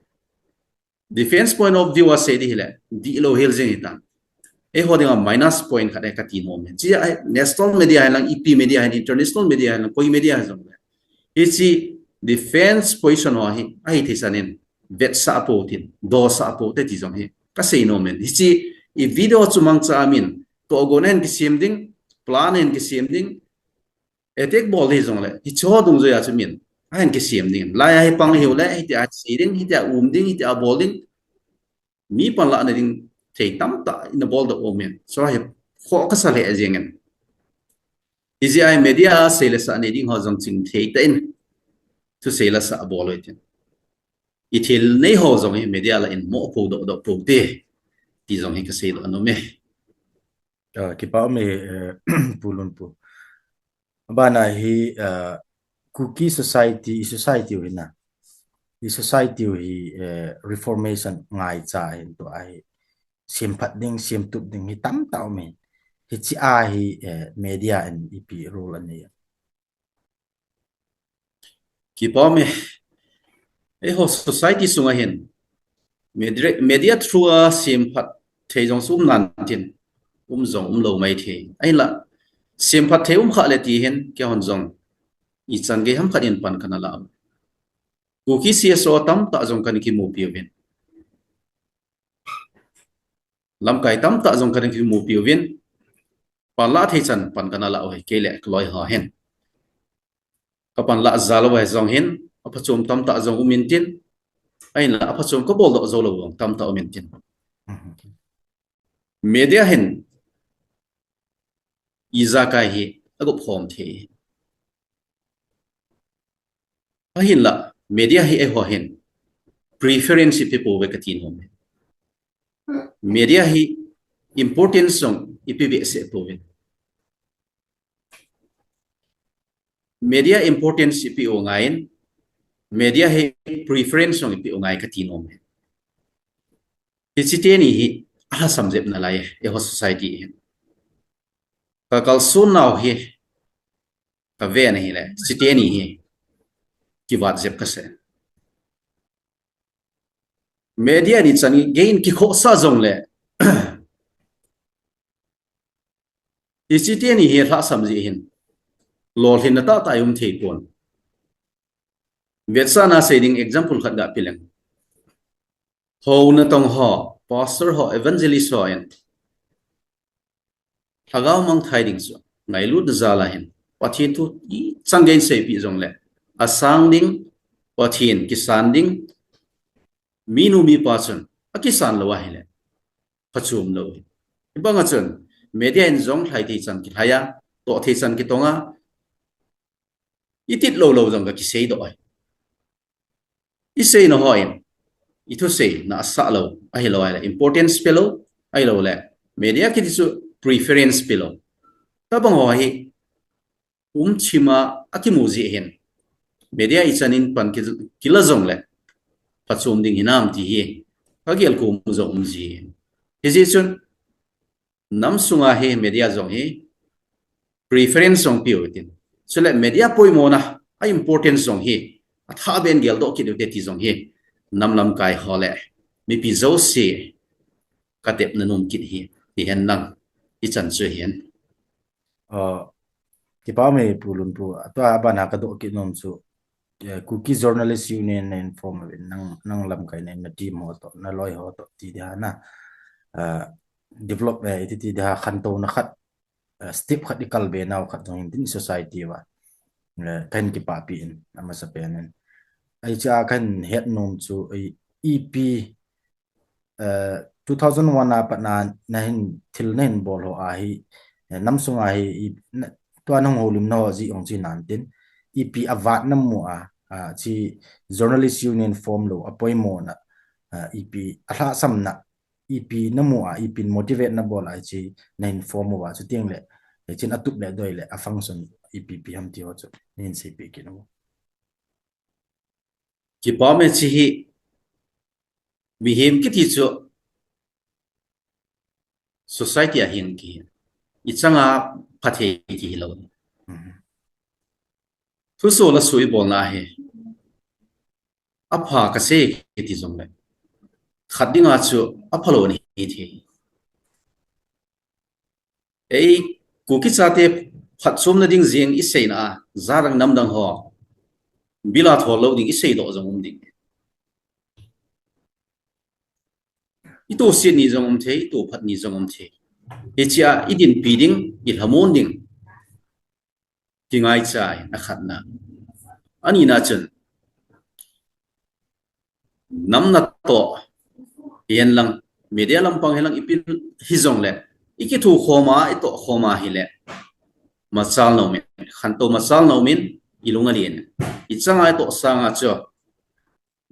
defense point of view a sei ding hile, dihlou hel jeng hitan. Eiho dinga minus point khat ahi kati nom e. Hiche a national media hilang, ipi media hilang, international media hilang, koi media hijongle, hiche defense position ho hi ahi thei chan in vetsah pou tin, dosah pou te ti jong hi kasei nom e. Hiche i video chu mangcha a min tohgon a hin kisem ding, plan a hin kisem ding, attack bol hijongle, hicheho dungjuia chu min ahin kisem ding. Lai a hi pang hiule, hitia sei ding, hitia um ding, hitia bol ding, mi panlahna ding thei tamtah ina boldoh um in. Chu hi khoh kasa lheh jeng in. Hijeh a media sei le sah nei ding ho jong chingthei tah in thusei le sah bol u hitin, i thil nei ho jong hi media lah in mo pou doh doh pou te ti jong hi kasei doh nom e. Ah, kipa um e, eh, Pu Lunpu. Abana hi, ah, Kuki society, i society u hi na. I society u hi, eh, reformation ngaicha hin tua hi. Semphat ding, semtup ding hi tamtah um in. Hichea hi, eh, media in ipi role anei a? Kipa um e, eiho society sunga hin media, media through a semphat thei jong sum nan tin, um jong um lou mai thei. Ahinla, semphat thei um kha le ti hin, keihon jong ichan gei ham khat in pan kana la u. Kuki C S O tamtah jong kana kimupi uvin. Lamkai tamtah jong kana kimupi uvin. Pan la thei chan pan kana la u hi, kei le kaloi ho hin. Kapan la jal u hi jong hin, aphachom tamtah jong um in tin. Ahinla aphachom kabol doh jou lou jong tamtah um in tin. Media hin ijakai hi agop khom thei. Ahinla, media hi eiho hin preference ipe pouve kati nom e. Media hi importance jong ipe behseh pouve. Media importance ipe u ngai in, media hi preference jong ipe u ngai kati nom e. Hiche teni hi alhasam jep nalai e, eiho society hin. Kakalson nau hi kaven ahile, hiche teni hi kivat jep kasah. Media in ichan gei in kikhohsah jongle, hiche teni hi alhasam jeh hin lolhinna tahtah um thei pon. Vetsahna sei ding example khat ga pe leng. Hou natong ho, pastor ho, evangelist ho in lhagao mangthai ding chu ngailutna jal a hin, Pathen thu ichan gei in seipeh jongle, asang ding, Pathen kisan ding, minu mipa chun akisan lou ahile phachom lou hi. Hibang a chun media in jong lhai thei chan kilhai a, toh thei chan kitong a, itit lou lou jong kakisei doh ahi. Iseina ho in ithuseina asah lou ahilou ahile importance pe lou, ahiloule media kiti chu preference pe lou. Tabang ho hi umthim a akimu jeh hin media ichan in pan ki, kila jongle phachom ding hinam ti hi kagel kom jong um ji hin. Hijeh chun nam sunga hi media jong hi preference jong pe u hitin, chule media poimona a importance jong hi athah ben geldoh kit u hite ti jong hi nam lamkai ho le mipi jouse katepna nom kit hi, ti hen lang ichan chu hin. Kipa um e Pu Lunpu, tua abana kadoh kit nom chu, eh, Kuki Journalist Union na inform uvin, nang, nang lamkai na, na team ho toh, naloi ho toh ti dia na, ah, develop, eh, iti ti dia khantouna khat, eh, step khat ikal be nau khat jong hin tin society uva, eh, kahin kipapi in, amasapen in. Hichea kahin het nom chu, eh, ipi, eh, two thousand one a pat na, nahin thil nahin bol ho a hi, eh, nam sunga hi, i, na, tua nahung houlimna ho jeh jong chu hinan tin, ipi avat namu a, ah, hiche Journalist Union form lou apoimona, ah, ipi alhahsamna, ipi namu a, ipi motivate nabol a hiche nahin form uva, chuteng le hichen atup le doi le afunction ipi ipi ham ti ho chu nahin seipeh kit u. Kipa um e, hiche hi mihem kiti chu society a hing kihi, ichang a phathei kihi lou. Thuso le so ibolna hi apha kasei kiti jongle, khat dinga chu aphalou ahi thei. Ei, Kuki chate phatchomna ding jeng iseina a, jadang namdang ho bila thol lou ding iseidoh jong um ding. Itohset ni jong um thei, itohphat ni jong um thei. Hichea idinpi ding, ilhamon ding kingaicha in akhatna. Anina chun nam natoh, hihen lang media lampang hihen lang ipi hijongle, ikithukhom a, itohkhom a hile, machal na um in, khantou machal na um in, i lung alen. I changa i toh sanga chu,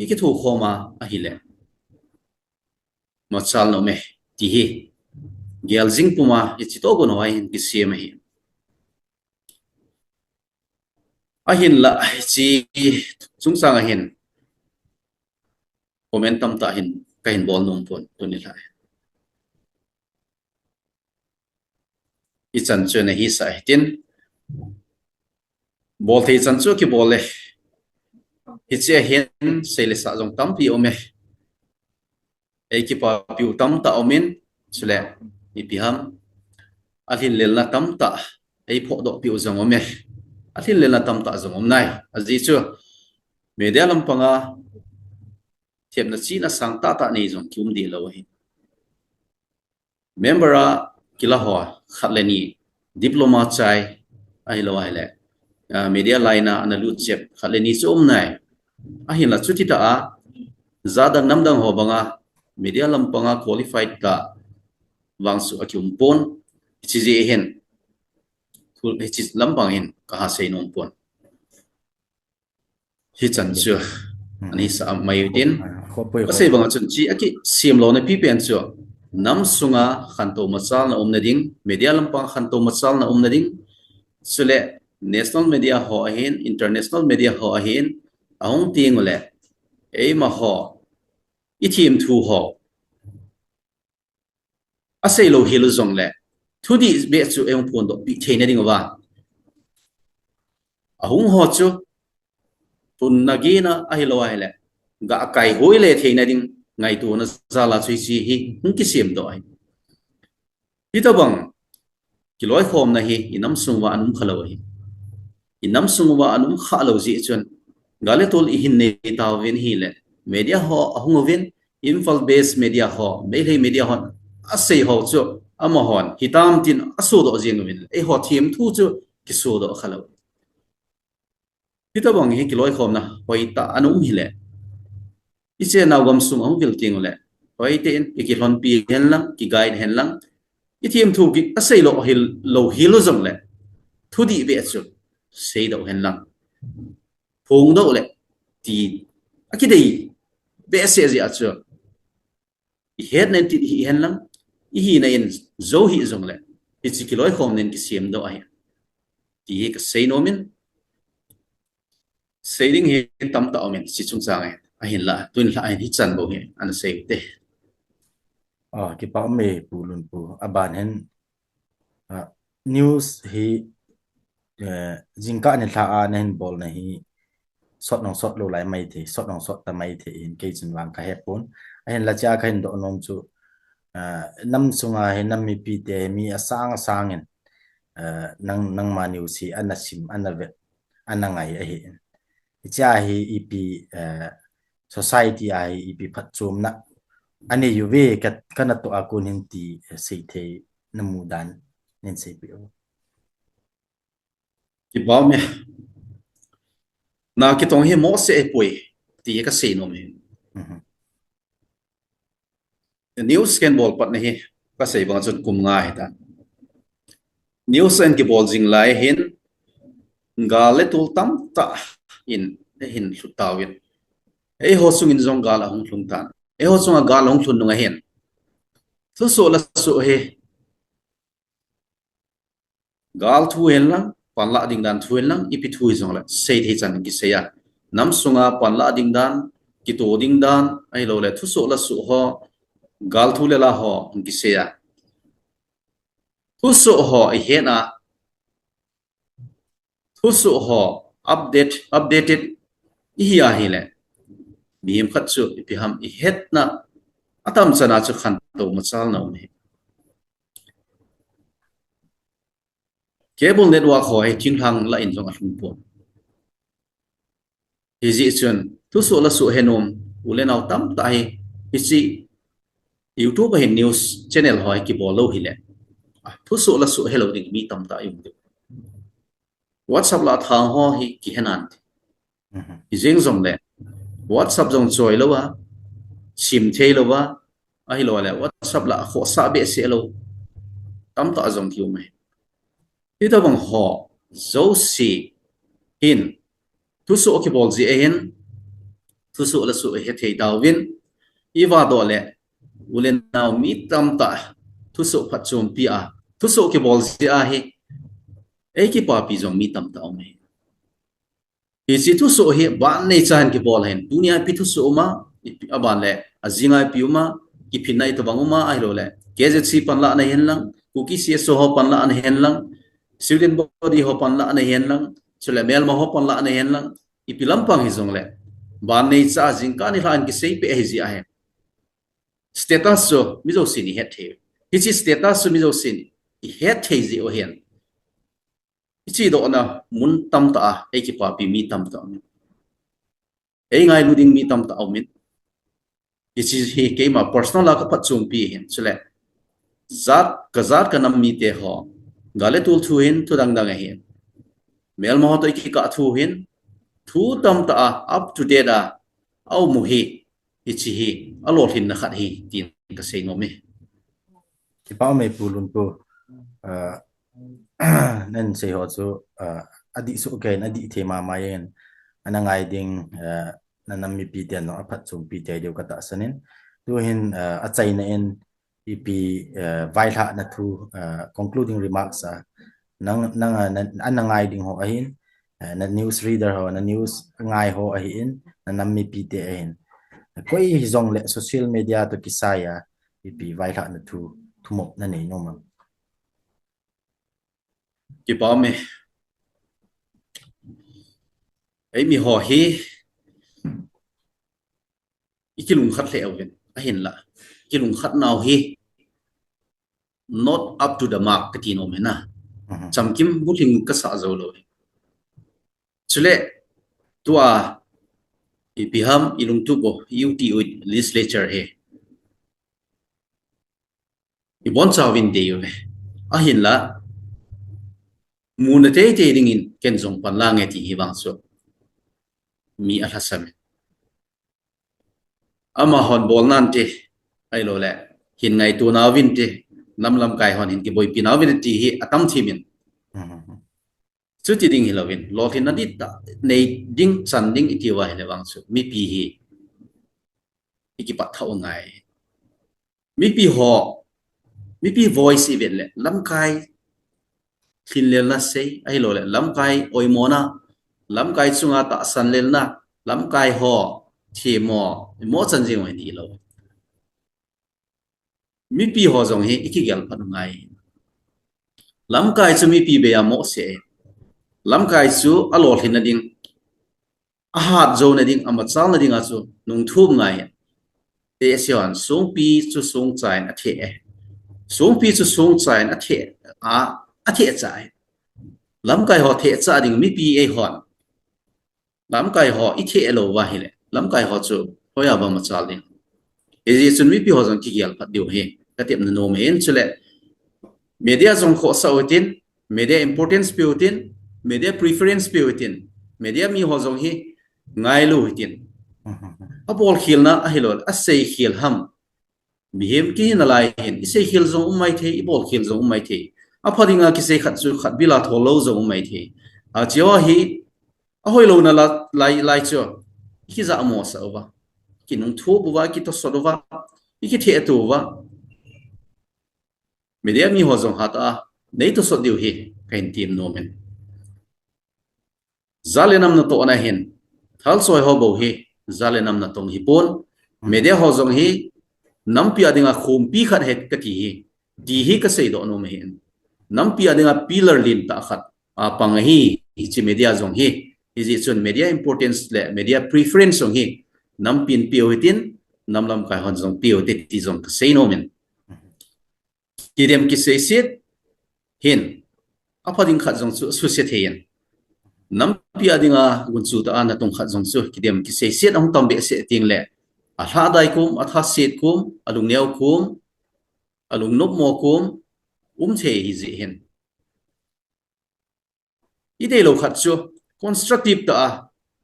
i kithukhom a ahile, machal na um e, ti hi. Gel jing puma, hichi toh gon ho hin kisem ahi. Ahinla, hichi chungchang a hin, comment tamtah hin, kahin bol nom pon, tuni lai. Ichan chu ana hisa hitin. Bol thei chan chu kibol e. Hiche a hin seile sah jong tampi um e. Ei kipapi u tamtah um in, chule, ipi ham. Alhinlelna tamtah, ei phodoh pi u jong um e. Alhinlelna tamtah jong um nai. Ajeh chu, media lampanga, themna chihna sang tahtah nei jong kium deh lou ahi. Member a kila ho khat le ni, diploma chai, ahilou ahile, ah, media line a ana lut chep khat le ni chu um nai. Ahinla chuti tah a, jat dang nam dang ho banga, media lampanga qualified tah vang chu akium pon, hichi jeh hin, hichi lampang hin kaha sei nom pon. Hichan chu, hmm, ana hisa mai u tin. Ah, khopoi, khopoi. Kasei banga chun hichi akisem louna pipen chu, nam sunga khantou machal na umna ding, media lampang khantou machal na umna ding, chule national media ho ahin, international media ho ahin, ahung teng ule, eima ho, i themthu ho, asei louhel u jongle, thudih beh chu eihung phondoh pi theina ding uva, ahung ho chu, tunna gena ahilou ahile, ga kai hoi le theina ding ngaitona jal a chu hichi hi hung kisem doh ahi. Hitobang kiloikhomna hi i nam sung uva ana um kha lou ahi. I nam sung uva ana um kha lou jeh chun, gal le tol i hin nei tauvin ahile, media ho ahung uvin, Imphal based media ho, Meitei media hon asei ho chu, amahon hitam tin asodoh jeng uvin, eiho themthu chu kisodoh kha lou. Hitobang hi kiloikhomna hoitah ana um hile, i chennau gamsung ahung vil teng ule, hoitah in i kilhonpi hen lang, ki guide hen lang, i themthu ki asei louhel, louhel u jongle, thudih beh chu seidoh hen lang, phongdoh le ti akidei behseh jeh a chu, i hetna in ti hi hen lang, i hina in jou hih jongle, hichi kiloikhomna in kisem doh ahi, ti hi kasei nom in, sei ding hi tamtah um in, hichi chungchang in, ahinla, tun lha hin hichan bou hi ana sei u te. Ah, kipa um e Pu Lunpu, aban hin, ah, news hi, eh, jingkah nilhah a nahin bolna hi, sot nung sot lou lai maithei, sot nung sot ta maithei hin kei chun vang kahe pon. Ahinla hichea kahin doh nom chu, ah, nam sunga hi nam mipite hi mi asang asang in, ah, nang, nangma news hi ana sim, ana vet, ana ngai ahi. Hichea hi ipi, eh, society a hi ipi phatchomna anei uve ka, ka natoh a kon hin ti, eh, seithei namu dan nin seipeh u. Kipa um e. Na kitong hi mohseh ahipoi, ti kasei nom e. Mhm. News kahin bol patna hi, kasei bang chun kum nga ahitan. News ahin kibol jing lai hin, gal le tol tamtah in, ahin lhut tauvin. Eiho chungin jong gal ahung lhung tan. Eiho chunga gal ahung lhun nung ahin, thusoh lasoh hi, gal thu hen lang, panlah ding dan thu hen lang, ipi thu hijongle, seithei chan kisei a. Nam sunga panlah ding dan, kito ding dan, ahilouleh thusoh lasoh ho, gal thu le la ho, kisei a. Thusoh ho ihet a, thusoh ho update, updated ihi ahile, mihem khat chu ipi ham ihetna atam chana chu khantou machal na um hi. Cable network ho hi thinglhang lah in jong alhung pon. Hijeh chun, thusoh lasoh he nom, u le nao tamtah hi, hiche YouTube a hin news channel ho hi kibol lou hile, thusoh lasoh helou ding mi tamtah i um diu. WhatsApp lah thang ho hi kihe nan ti. Mhm. Hijeng jongle, WhatsApp jong choi lou a, sim thei lou a, ahilouleh WhatsApp lah khohsah behseh lou tamtah jong ki um e. Hitobang ho jouse hin thusoh kibol jeh ahin, thusoh le soh hethei tauvin, iva doh le u le nao mi tamtah thusoh phatchompi a, thusoh kibol jeh ahi, eikipapi jong mi tamtah um ahi. Hiche thusoh hi ban neicha hin kibol ahin, tunia ipi thusoh um a, ipi, aban le ajing a ipi um a, kiphinna itobang um a, ahilou le K Z C panlah na hen lang, Kuki C S O ho panlah na hen lang, student body ho panlah na hen lang, chule melma ho panlah na hen lang, ipi lampang hijong le, ban neicha jingkah nilhah in kiseipeh ahi jeh ahi. Status chu mi jousen ihet thei. Hiche status chu mi jousen ihet thei jeh u ahin, ichedohna mun tamtah a eikipapi mi tamtah um in, eingailu ding mi tamtah um in. Hiche hi keima personal a kaphatchompi ahin, chule jat, kajat kanam mite ho, gal le tol thu hin, thu dangdang ahin, melma ho toh ikikah thu hin, thu tamtah a up to date a aum u hi, hiche hi alolhinna khat ahi tin kasei nom e. Kipa um e Pu Lunpu, ah, nasei ho chu, ah, adih soh kei in, adih thei mama in, ana ngai ding, ah, nanam mipi ten jong aphatchompi tei diu katahsan in, tuhin, ah, achaina in ipi, ah, vailhahna thu, ah, concluding remarks a nang, nang, ah, na, ana ngai ding ho ahin, ah, na news reader ho, na news ngai ho ahin, nanam mipi te ahin, koi hijongle social media toh kisai a ipi vailhahna thu, thumop nanei nom am? Kipa um e. Eimi ho hi ikilungkhat lheh uvin, ahinla kilungkhat nau hi not up to the mark kati nom ahi na. Mhm. Chamkim bulhing kasah jou lou ahi. Chule tua ipi ham ilungtup u, U T U legislature hi ibonchauvin dei uve. Ahinla muna teitei dingin ken jong panlang e ti hi vang chu mi alhasam e. Amahon bol nante, ahilou le hin ngaito nauvinte, nam lamkai hon hin kiboipi nauvinte ti hi atam thim in. Mhm. Chuti ding hilouvin, lolhinna dihtah nei ding, chan ding iti uva ahile vang chu mipi hi ikipat thah u ngai. Mipi ho, mipi voice ivet le lamkai lhinlelna sei, ahilou le lamkai oimona, lamkai chunga tahsan lelna, lamkai ho themmo, imo chan jing u ahi lou. Mipi ho jong hi ikigel phat u ngai. Lamkai chu mipi bei a mohseh e. Lamkai chu alolhinna ding, ahat jouna ding, amachalna dinga chu nungthum ngai. Tehse hon songpi chu songcha in atheh e. Songpi chu songcha in atheh a, atheh cha e. Lamkai ho theh cha ding mipi eihon lamkai ho itheh lou uva ahile, lamkai ho chu hoiya vang machal ding. Hijeh chun mipi ho jong kigel phat diu hi katepna nom e. Chule media jong khohsah u hitin, media importance pe u hitin, media preference pe u hitin, media mi ho jong hi ngailu hitin. Abolkhelna ahilou le aseikhel ham, mihem kihina lai hin iseikhel jong um maithei, ibolkhel jong um maithei. Apha dinga kisei khat chu khat bila thollou jong um maithei. Acheho hi ahoilouna la, lai, lai chu ikijahmosah uva, kinungthup uva, ikitosot uva, ikithehto uva, media mi ho jong hatah a neitosot diu hi kahin tem nom in. Jat le nam natohna hin, thalchoi ho bou hi jat le nam natong hipon. Media ho jong hi nampi a dinga khompi khat ahi kati hi, ti hi kaseidoh nom ahin. Nampi a dinga pillar lentah khat a pang ahi hiche media jong hi. Hijeh chun media importance le media preference jong hi nampin pe u hitin, nam lamkai hon jong pe u hite ti jong kasei nom in. Kidem kiseiset hin apha ding khat jong chu asuse thei in. Nampi a dinga gunchu tah a natong khat jong chu kidem kiseiset ahung tam behseh teng le, alhahdai kom, athaset kom, alungneo kom, alungnopmo kom um thei ahi jeh hin. Ideilou khat chu constructive tah a,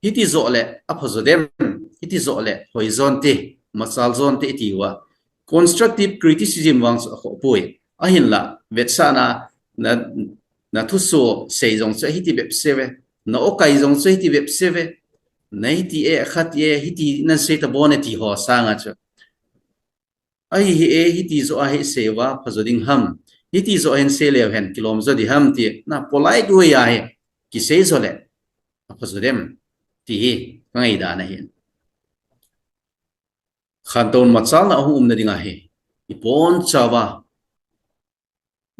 hiti joh le apha jo dem, hiti joh le hoi jonte, machal jonte iti uva, constructive criticism vang chu akhoh poi. Ahinla vetsahna, na, Na thuso sei jong chu hiti bep seuve. Na okai jong chu hiti bep seuve. Na hiti e, khat e, hiti nan sei ta bon e ti ho sanga chu. Ahi hi e, hiti jo a hi seiva phajo ding ham. Hiti jo hin sei leu hen kilom jo di ham ti. Na polite way a hi kisei jo le. Aphajo dem. Ti hi, ka ngaidan ahi. Khantouna machalna ahung umna ding ahi. Ibonchauva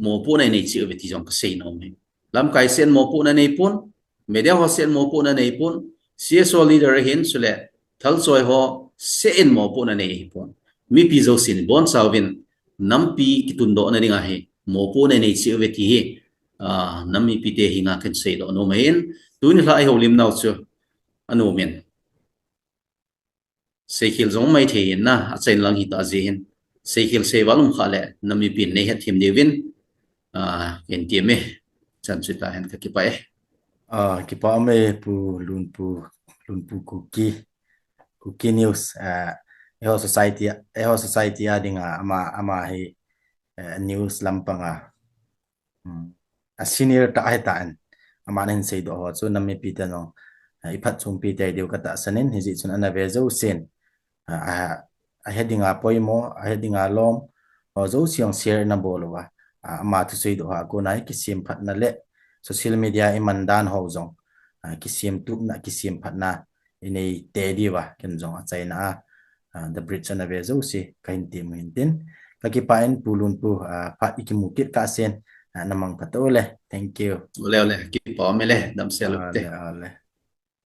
mopohna inei cheh uve ti jong kasei nom e. Lamkai seh in mopohna neipon, media ho seh in mopohna neipon, C S O leader ahin chule thalchoi ho seh in mopohna nei ahipon. Mipi jousen ibonchauvin nampi kitundohna ding ahi. Mopohna inei cheh uve ti hi, ah, nam mipite henga kahin seidoh nom ahin. Tuni lha ihoulimnau chu anom in. Seikhel jong maithei hin na, achaina lang hita jeh hin. Seikhel seival um kha le, nam mipin nei hetthem diuvin, ah, kahin ti e. Chan chu tahen, kakipah e. Ah, kipah e Pu Lunpu, Lunpu Kuki, Kuki News, ah, eiho society, eiho society a dinga ama, ama hi, eh, news lampanga, hmm, a senior tah ahitan. Aman ahin seidoh ho chu nam mipiten jong, eh, iphatchompi tei diu katahsan in, hijeh chun ana ve jousen, ah, a, ahe dinga poimo, ahe dinga lom, ho jouse jong share ana bol uva. Ah, ama thuseidoh ho a kona hi kisemphatna le social media iman dan ho jong, ah, kisemtupna, kisemphatna inei tei diuva, ken jong achaina a, ah, The Bridge ana ve jouse kahin temu hin tin. Kakipah in Pu Lunpu, ah, phat ikimu kit kahsen, ah, na mangpha tau le. Thank you. Ole, ole, kipah e le, damsel u hite. Ole, ole.